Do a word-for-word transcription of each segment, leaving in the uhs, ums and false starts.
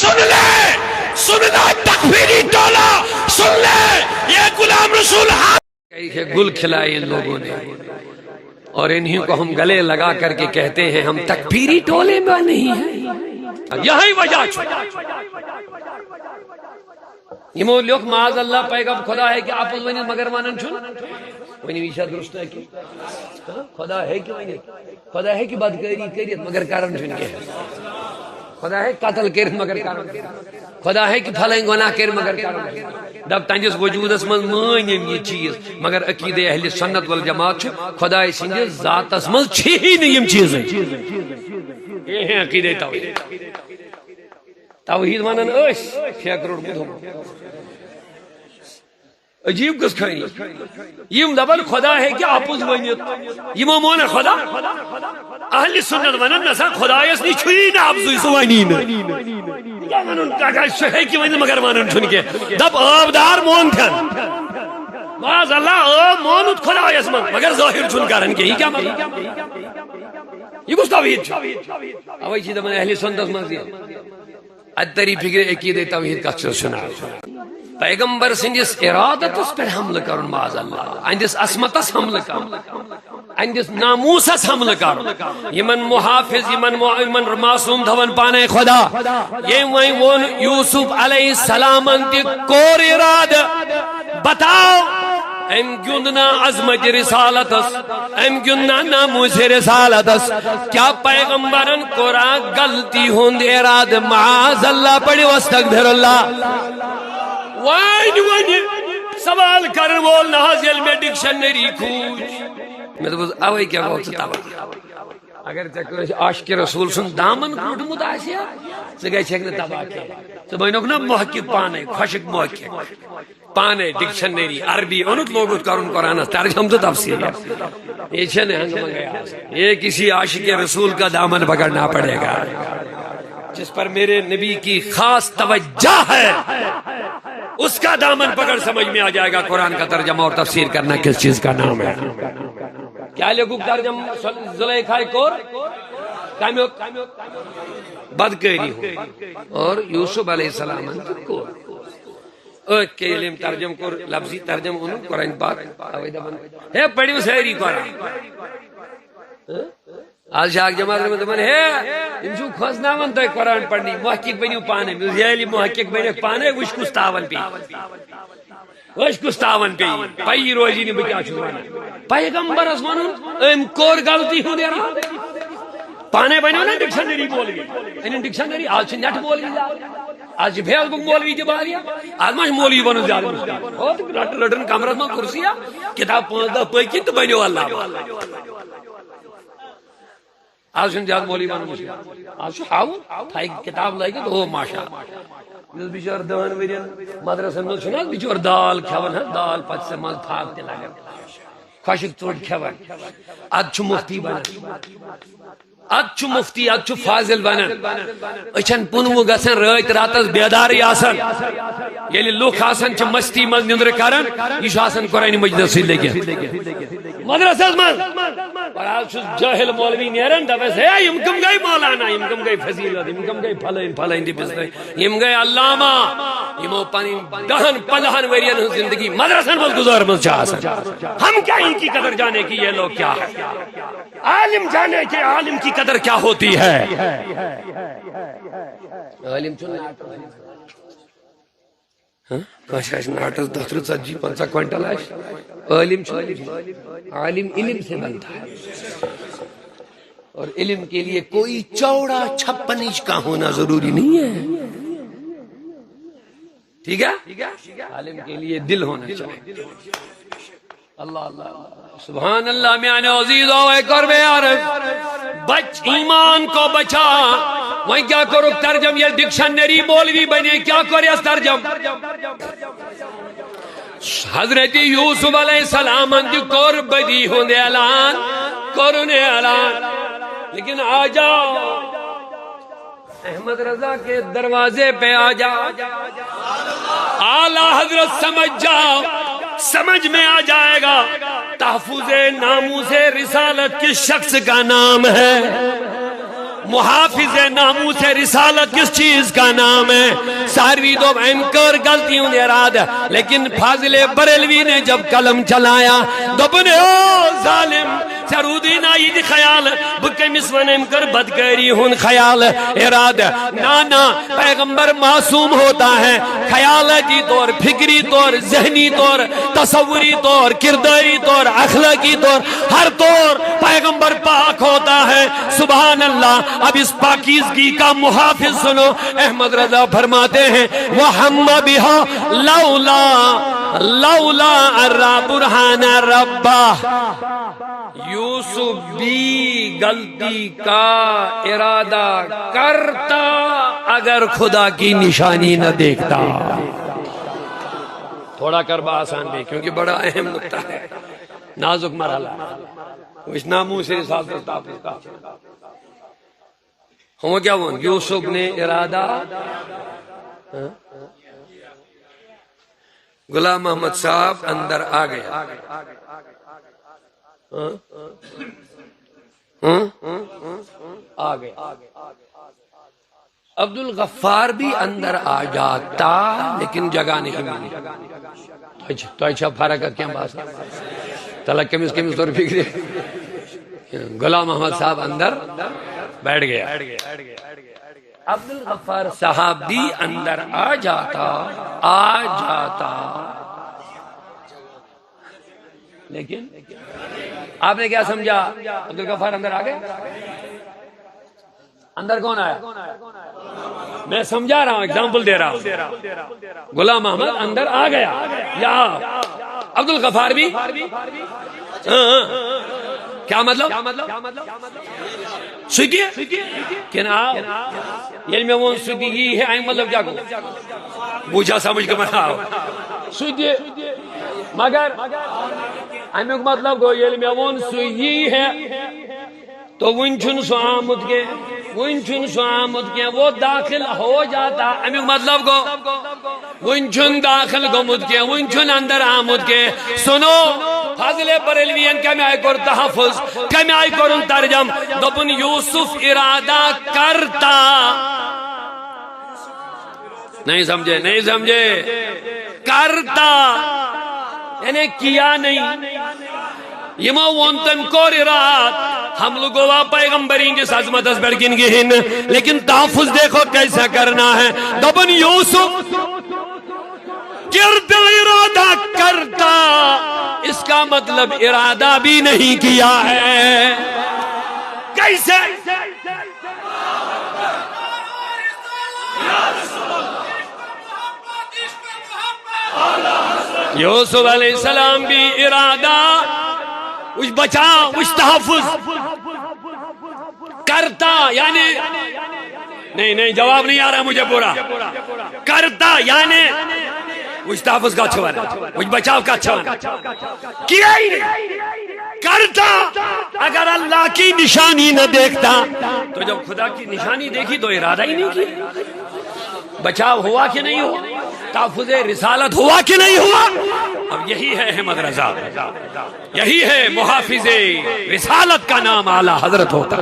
سن لے، سن لے تکفیری ٹولہ، سن لے، یہ غلام رسول ہاں۔ کئی ہے گل کھلائے ان لوگوں نے، اور انہیں کو ہم گلے لگا کر کے کہتے ہیں ہم تکفیری ٹولے میں نہیں ہیں۔ یہی وجہ چھو۔ یمو لیوکھ معاذ اللہ پیغام خدا ہے کہ اپز ونی مگر ونان چھن۔ ونی یہ درست ہے کہ خدا ہے کہ ونی خدا ہے کہ بدکاری کریت مگر کران چھن کہ خدا ہے قتل کریت مگر کران چھن۔ خدا ہے کہ فلائیں گناہ کر مگر کران چھن۔ دب تہندس وجودس منز مٲنۍ یِم یہ چیز، مگر عقیدہ اہل سنت والجماعت چھُ خدای سٕنٛدِس ذاتس منٛز چھِی نہٕ یِم چیٖزٕے۔ یہ ہے عقیدہ توحید۔ توحید ونان أسۍ، ٹھیکہٕ روٚٹمُت ہُمو۔ عجیب قٕصہٕ خٲنی۔ یِم دپان خدا ہیٚکہِ اپُز ؤنِتھ۔ یِمو مون خدا؟ اہل سنت ونان نسا خدایس نِش چھُیی نہٕ اپزُے، سُہ ونی نہٕ۔ یہِ کیٛاہ ونُن؟ کتھ آسہِ، سُہ ہیٚکہِ ؤنِتھ مگر ونان چھُنہٕ کینٛہہ۔ دپ عٲب دار مون کھٮ۪ن۔ معاذ اللہ، عٲب مونُتھ خدایس منٛز مگر ظٲہر چھُنہٕ کران کینٛہہ۔ یہِ کیٛاہ مطلب؟ یہِ کُس توحید چھُ؟ اوے چھِ دپان اہل سنتس منٛز یہِ۔ اتہِ تری فکر عقیدہ توحید کتھ چھُ سنا۔ پیغمبر سٕنٛدِس ارادتس پٮ۪ٹھ حملہٕ کرُن، معاذ اللہ، اہندِس عصمتس حملہٕ کرُن، اہندِس ناموسس حملہٕ کرُن۔ یِمن محافظ، یِمن مو-، یِمن معصوم تھاوان پانے خدا۔ ییٚمۍ وۄنۍ ووٚن یوسف علیہ السلامن تہِ کوٚر ارادٕ، بتاو أمۍ گیُنٛد نا عظمت رسالتس، أمۍ گیُنٛد نا ناموس رسالتس۔ کیا پیغمبرن کوٚرا غلطی ہُنٛد ارادٕ؟ معاذ اللہ، پٔرِو استغفر اللہ۔ وۄنۍ وۄنۍ سوال کرن وول نہ حظ، ییٚلہِ مےٚ ڈکشنری کھوٗج، مےٚ دوٚپُس، اوے کیٛاہ گوٚو ژٕ تباہ؟ اگر ژےٚ کٲنٛسہِ عاشق رسول سُنٛد دامن کھوٗجمُت آسہِ ہا، ژٕ گژھکھ نہٕ تباہ کینٛہہ۔ ژٕ بنیوکھ نا محقق پانے، خۄشک محقق۔ پانے ڈکشنری عربی اوٚنُتھ، لوگُتھ کرُن قرآنس ترجمہٕ تہٕ تفسیر۔ یہ چھے نہ ہنگ منگے آسان۔ یہ کسی عاشق رسول کا دامن پکڑنا پڑے گا، جس پر میرے نبی کی خاص توجہ ہے، اس کا دامن پکڑ، سمجھ میں آ جائے گا قرآن کا ترجمہ اور تفسیر کرنا کس چیز کا نام ہے۔ کیا لیکھو ترجمہ؟ زلیخا کور کمیوک بدکاری ہو اور یوسف علیہ السلام کو أتھۍ کیٛاہ ییٚلہِ أمۍ ترجمہٕ کوٚر، لفظی ترجمہٕ اوٚنُن قرآن پاک، اوے دپان، ہے، پٔرِو سٲری قرآن۔ ہہ؟ آز چھِ اکھ جماعت گٔمٕژ دپان، ہے، یِم چھِو کھوژناوان تۄہہِ قرآن پرنٕچ، محقق بٔنِو پانے۔ مےٚ دوٚپُس، ییٚلہِ محقق بٔنِتھ پانے، وٕچھ کُس تاوان پیٚیہِ۔ وٕچھ کُس تاوان پیٚیہِ۔ پَیی روزی نہٕ بہٕ کیٛاہ چھُس وَنان۔ پیغمبرس وَنُن، أمۍ کوٚر غلطی ہُنٛد ارادٕ۔ پانے بنیو نا ڈکشنری مولوی۔ یعنی ڈکشنری، آز چھِ نیٹ مولوی زیادٕ۔ آز چھِ فیس بک مولوی تہِ واریاہ۔ آز ما چھِ مولوی بنُن زیادٕ مشکل؟ ہو، تہٕ رٹ-، رٹن کمرس منٛز کرسی اکھ، کتاب پانٛژھ دہ پٔکِتھ تہٕ بنیو اللہ۔ آز چھُنہٕ زیادٕ مولوی بنُن مشکل۔ آز چھُ ہاوُن، تھایہِ کتاب لٲگِتھ، او ماشاء اللہ۔ یُس بچور دہن ؤرین مدرسن منٛز چھُنہٕ حظ بچور دال کھٮ۪وان حظ، دال پتہٕ چھِ منٛزٕ پھاکھ تہِ لگان۔ خۄشٕک ژوٚٹ کھٮ۪وان۔ ادٕ چھُ مفتی بنان۔ ادٕ چھُ مفتی، ادٕ چھُ فاضل بنان۔ أچھن پُنوُہ گژھن رٲتۍ راتس بیدارٕے آسان۔ ییٚلہِ لُکھ آسان چھِ مستی منٛز نِندرٕ کران، یہِ چھُ آسان قرآن مجیدس سۭتۍ لٔگِتھ۔ مدرسس منٛز۔ اور آز چھُس جٲہِل مولوی نیران، دپس، ہے، یِم کٕم گٔے مولانا، یِم کٕم گٔے فضیلت، یِم کٕم گٔے فلٲنۍ، فلٲنۍ تہِ بِسلٲنۍ۔ یِم گٔے علامہ، یِمو پنٕنۍ دہن پندہن ؤرین ہٕنٛز زندگی مدرسن منٛز گُزٲرمٕژ چھِ آسان۔ ہم کیا ان کی قدر جانے کہ یہ لوگ کیا ہے؟ عالم جانے کہ عالم کی قدر کیا ہوتی ہے۔ عالم چھُنہٕ ناٹس۔ ہاں؟ کٲنٛسہِ آسہِ ناٹس دَہ ترٕٛہ ژتجی پنٛژاہ کوینٹل آسہِ، عالم چھُنہٕ۔ عالم علم سے بنتا ہے۔ اور علم کے لیے کوئی چوڑا چھپن انچ کا ہونا ضروری نہیں ہے۔ ٹھیک ہے؟ عالم کے لیے دل ہونا چاہیے۔ اللہ، اللہ، اللہ۔ سبحان اللہ، میانیو عزیزو، اے قرب عارف، بچ ایمان کو بچا۔ وۄنۍ کیٛاہ کوٚرُکھ ترجم؟ ییٚلہِ ڈکشنری مولوی بنے، کیٛاہ کوٚر یس ترجم؟ حضرت یوسف علیہ السلامن تہِ کوٚر بدی ہُنٛد اعلان، کوٚرُن اعلان، لیکن آ جاؤ، احمد رضا کے دروازے پہ آ جاؤ۔ اعلیٰ حضرت سمجھ جاؤ، سمجھ میں آ جائے گا۔ تحفظ ناموس رسالت کس شخص کا نام ہے؟ محافظ ناموس رسالت کس چیز کا نام ہے؟ ساروی دوٚپ أمۍ کٔر غلطی ہُنٛد ارادٕ، لیکن فاضل بریلوی نے جب قلم چلایا، دوٚپُن، "او ظالم، ژےٚ روٗدُے نا یہِ تہِ خیال، بہٕ کٔمِس وَنہٕ أمۍ کٔر بدکٲری ہُنٛد خیال، ارادٕ؟" نا، نا، پیغمبر معصوم ہوتا ہے، خیالاتی طور، فکری طور، ذہنی طور، تصوری طور، کرداری طور، اخلاقی طور، ہر طور پیغمبر پاک ہوتا ہے۔ سبحان اللہ۔ اب اس پاکیزگی کا محافظ سنو، احمد رضا فرماتے ہیں، "وہم بہا لولا، لولا ارا برہان ربا۔" یوسف بھی غلطی کا ارادہ کرتا اگر خدا کی نشانی نہ دیکھتا۔ تھوڑا کر با آسان بھی، کیونکہ بڑا اہم نقطہ ہے، نازک مرحلہ۔ اس ناموس رسالت تحفظ کا۔ ہوں کیا وون؟ یوسف نے ارادہ، ہاں؟ غلام محمد صاحب اندر آ گیا۔ ہاں؟ ہاں؟ آ گیا۔ عبد الغفار بھی اندر آ جاتا، لیکن جگہ نہیں ملی۔ تۄہہِ چھِ، تۄہہِ چھا فرق اَتھ کینٛہہ باسان؟ تَلہ کٔمِس کٔمِس توٚر فِکرِ؟ غلام محمد صاحب اندر بیٹھ گیا۔ عبد الغفار صاحب بھی اندر آ جاتا، آ جاتا۔ لیکن آپ نے کیا سمجھا؟ عبد الغفار اندر آ گئے؟ اندر کون آیا؟ میں سمجھا رہا ہوں، ایگزامپل دے رہا ہوں۔ غلام محمد اندر آ گیا، یا عبد الغفار بھی؟ ہاں، ہاں۔ کیا مطلب؟ سُہ تہِ؟ کِنہٕ آو؟ ییٚلہِ مےٚ ووٚن سُہ تہِ یی ہے، اَمہِ مطلب کیٛاہ گوٚو؟ بوٗزا سمجھ کَمن آو؟ سُہ تہِ۔ مگر اَمیُک مطلب گوٚو، ییٚلہِ مےٚ ووٚن سُہ یی ہے، تو وُنہِ چھُنہٕ سُہ آمُت کینٛہہ، وُنہِ چھُنہٕ سُہ آمُت کینٛہہ، وہ داخل ہو جاتا۔ اَمیُک مطلب گوٚو، وُنہِ چھُنہٕ داخل گوٚمُت کینٛہہ، وُنہِ چھُنہٕ اندر آمُت کینٛہہ۔ سُنو، فاضل بریلوین کمہِ آیہِ کوٚر تحفظ، کمہِ آیہِ کوٚرُن ترجم؟ دوٚپُن، یوسف ارادہ کرتا۔ نہیں سمجھے، نہیں سمجھے۔ کرتا، یعنی کیا نہیں۔ یِمو ووٚن تٔمۍ کوٚر ارادٕ، حملہٕ گوٚوا پیغمبر ہٕنٛدِس عظمتس پٮ۪ٹھ کِنہٕ کِہیٖنۍ نہٕ؟ لیکن تحفظ دیکھو کیسا کرنا ہے۔ دوٚپُن یوسف کرد ارادہ کرتا، اس کا مطلب ارادہ بھی نہیں کیا ہے۔ کیسے؟ یوسف علیہ السلام بھی ارادہ، وچھ بچاو، وچھ تحفظ کرتا، یعنی، نہیں، نہیں، جواب نہیں آ رہا مجھے پورا۔ کرتا یعنی، وچھ تحفظ کا چھوڑا، وچھ بچاو کا چھوڑا۔ کیا ہی نہیں۔ کرتا، اگر اللہ کی نشانی نہ دیکھتا، تو جب خدا کی نشانی دیکھی تو ارادہ ہی نہیں کیا۔ بچاو ہوا کہ نہیں ہوا؟ تحفظ رسالت ہوا کہ نہیں ہوا؟ اب یہی ہے احمد رضا، یہی ہے محافظ رسالت کا نام اعلیٰ حضرت ہوتا۔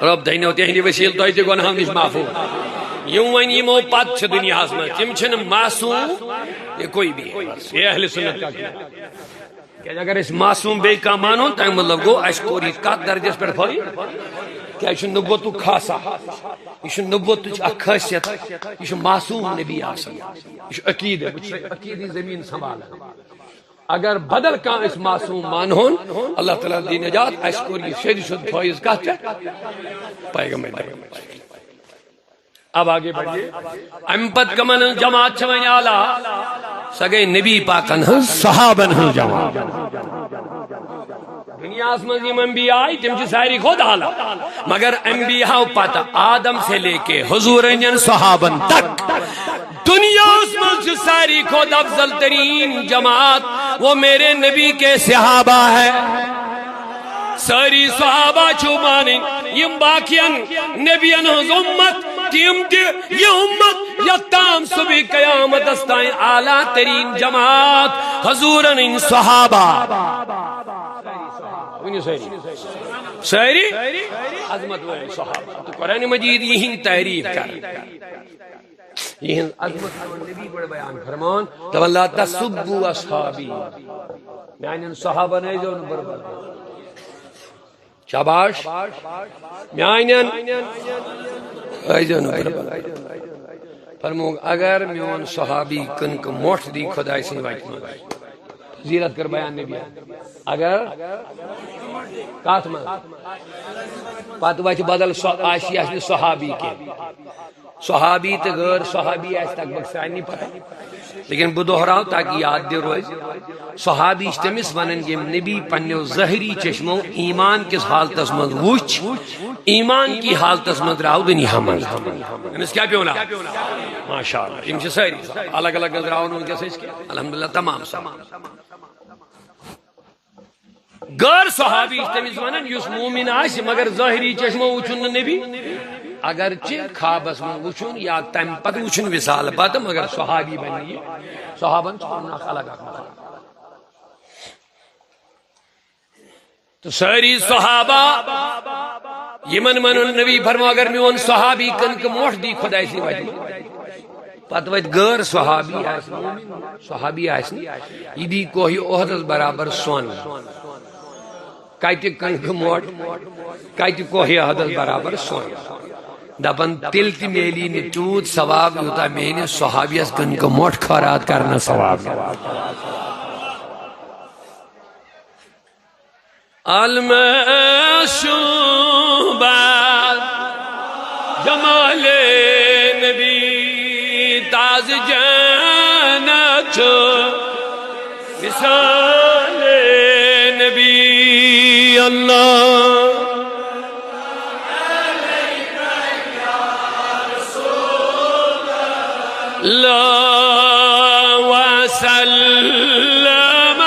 رب دینو تہندِ وسیلہٕ تۄہہِ تہِ گۄناہو نِش معفو۔ یِم وۄنۍ یِمو پتہٕ چھِ دُنیاہس منٛز، تِم چھِنہٕ معصوم، یہ کوئی بھی ہے، یہ اہل سنت کا کیا۔ کیازِ اگر أسۍ معصوم بیٚیہِ کانٛہہ مانون، تَمیُک مطلب گوٚو اَسہِ کوٚر یہِ کَتھ درجَس پٮ۪ٹھ فٲیِد۔ کیازِ یہِ چھُ نبوتُک خاصہ، یہِ چھُ نبوتٕچ اکھ خٲصیت، یہِ چھُ معصوم نبی آسان، یہِ چھُ عقیدٕ، بہٕ چھُس عقیدی زٔمیٖن سنبھالان۔ اگر بدل کانٛہہ أسۍ معصوم مانہون، اللہ تعالیٰ دی نجات، اَسہِ کوٚر یہِ شیٚدِ شُد فٲیِض کَتھ پٮ۪ٹھ؟ پیغمبر۔ اب آگے بڑھیے۔ اَمہِ پتہٕ کَمن ہٕنٛز جماعت چھِ وۄنۍ اعلیٰ؟ سۄ گٔے نبی پاکن ہٕنٛز، صحابن ہٕنٛز جماعت۔ دُنیاہس منٛز یِم انبیاء آے، تِم چھِ ساروی کھۄتہٕ اعلیٰ۔ مگر انبیاء پتہٕ آدم سے لے کے حضور ہٕنٛدٮ۪ن صحابن تک دُنیاہس منٛز چھِ ساروی کھۄتہٕ افضل ترین جماعت وہ میرے نبی کے صحابہ ہے۔ سٲری صحابہ چھِو مانٕنۍ، یِم باقین نبین ہٕنٛز اُمت، تِم تہِ، یہِ اُمت یتھ تام صبح قیامتس تام اعلیٰ ترین جماعت حضورن ہٕنٛدۍ صحابہ۔ ؤنِو سٲری۔ سٲری عظمت وٲلۍ صحابہ۔ تہٕ قرآن مجید یِہِنٛد تعریٖف کَران۔ یِہِنٛز عظمت تھاوان نبی گۄڈٕ بیان فرمان، دَپان، "لا تسبوا اصحابی۔" میٛانٮ۪ن صحابن ٲسۍزیو نہٕ بُرٕ بَران۔ شاباش۔ میٛانٮ۪ن ٲسۍزیو نہٕ بُرٕ بَران۔ فرمووُکھ، اگر میون صحابی کٕنکہٕ مۄٹھ دی خۄداے سٕنٛدِ وَتہِ منٛز، فضیلت کٔر بیان نبی۔ اگر کتھ منٛز؟ پتہٕ وتہِ بدل، سۄ آسہِ، یہِ آسہِ نہٕ صحابی کینٛہہ۔ صحابی تہٕ غٲر صحابی آسہِ لگ بگ سارنٕے پتہ۔ لیکن بہٕ دۄہراو تاکہ یاد تہِ روزِ۔ صحابی چھِ تٔمِس ونان، ییٚمۍ نبی پننیو ظٲہری چشمو ایمان کِس حالتس منٛز وُچھ، ایمان کی حالتس منٛز درٛاو دُنیا منٛز۔ أمِس کیٛاہ پیوٚو ناو؟ ماشاء اللہ۔ یِم چھِ سٲری الگ الگ نظراوان وٕنکیٚس أسۍ کینٛہہ۔ الحمدللہ تمام سب۔ غٲر صحابی چھِ تٔمِس وَنان، یُس مومِن آسہِ مگر ظٲہری چشمو وٕچھُن نہٕ نبی، اگرچہِ خوابس منٛز وٕچھُن یا تَمہِ پتہٕ وٕچھُن وِصال پتہٕ، مگر صحابی بنہِ یہِ۔ صحابن چھُ پَنُن اکھ الگ اکھ مقام۔ تہٕ سٲری صحابہ یِمن وَنُن نبی فرمو، اگر میون صحابی کٕنکہٕ مۄٹھ دی خۄداے سٕنٛدِ وَتہِ منٛز، پتہٕ وتہِ غٲر صحابی آسہِ، مومِن صحابی آسہِ نہٕ، یہِ دی کوہہِ اُحدس برابر سۄن۔ کتہِ کٕنکہٕ مۄٹھ، کتہِ کوہہِ اُحدس برابر سۄن۔ دپان، تیٚلہِ تہِ میلی نہٕ تیوٗت ثواب، یوٗتاہ میٲنِس صحابیس کٕنکہٕ مۄٹھ خٲرات کرنس ثواب۔ المشوبات جمال نبی، تاز جنت مثال نبی۔ اللہ لا وسلم۔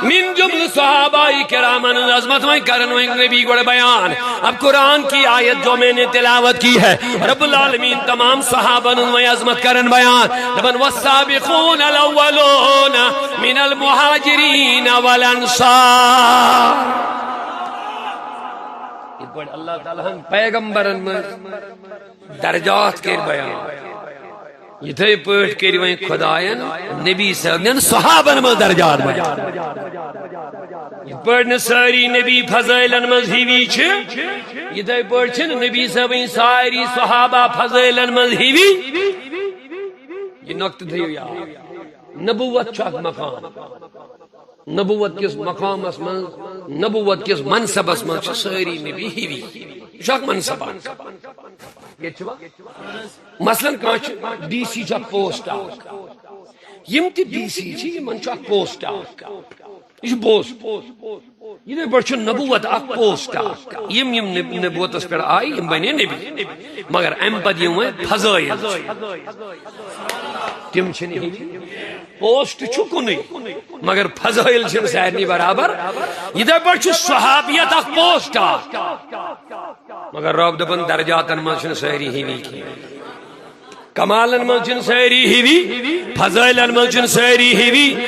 من جملہ صحابہ کرامن ہٕنٛز عظمت وۄنۍ کرن وۄنۍ نبی گۄڈٕ بیان۔ اب قرآن کی آیت جو میں نے تلاوت کی ہے، رب العالمین تمام صحابن ہٕنٛز وۄنۍ عظمت کرن بیان۔ دپان، والسابقون الاولون من المہاجرین والانصار۔ یِتھ پٲٹھۍ اللہ تعالیٰ ہن پیغمبرن منٛز درجات کٔرۍ بیان، یِتھے پٲٹھۍ کٔرۍ وۄنۍ خۄداین نبی صٲبنٮ۪ن صحابن منٛز درجات بیان۔ یِتھ پٲٹھۍ نہٕ سٲری نبی فضٲیلن منٛز ہِوی چھِ، یِتھے پٲٹھۍ چھِنہٕ نبی صٲبٕنۍ ساری صحابہ فضٲیلن منٛز ہِوی۔ یہِ نۄقطہٕ تھٲیِو یاد۔ نبوت چھُ اکھ مقام۔ نبوت کِس مقامس منٛز، نبوت کِس منصبس منٛز چھِ سٲری نبی ہِوی۔ یہِ چھُ اکھ منصب اکھ۔ ییٚتہِ چھُ وۄنۍ مثلاً کانٛہہ چھُ ڈی سی، چھُ اکھ پوسٹ اکھ۔ یِم تہِ ڈی سی چھِ، یِمن چھُ اکھ پوسٹ اکھ۔ یہِ چھُ پوسٹ۔ یِتھے پٲٹھۍ چھُ نبوت اکھ پوسٹ اکھ۔ یِم یِم نب-، نبوتس پٮ۪ٹھ آیہِ، یِم بنے نبی۔ مگر امہِ پتہٕ یِم وۄنۍ فضٲیل چھِ، تِم چھِنہٕ ہِوی۔ پوسٹ چھُ کُنُے، مگر فضٲیل چھِنہٕ سارنٕے برابر۔ یِتھے پٲٹھۍ چھُ صحابیت اکھ پوسٹ اکھ، مگر رب دپان درجاتن منٛز چھِنہٕ سٲری ہِوی کینٛہہ، کمالن منٛز چھِنہٕ سٲری ہِوی، فضٲیلن منٛز چھِنہٕ سٲری ہِوی۔